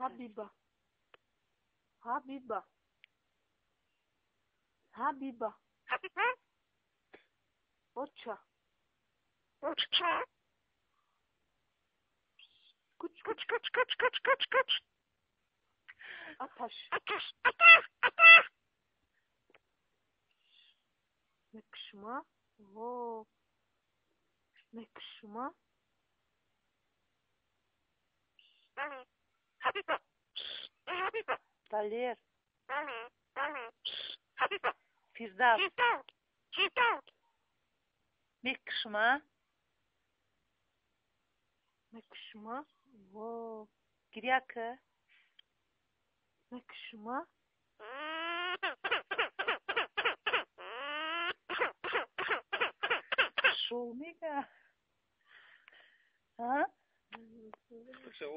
Ҳабиба. Ҳабиба. Ҳабиба. Оча. Куч куч куч куч куч куч куч. Аташ. Мекшма. Во. Мекшма. Далер. Фирдавс. Мекшма. Мекшма. Во. Гиря ка. Мекшма. Шол мега. А?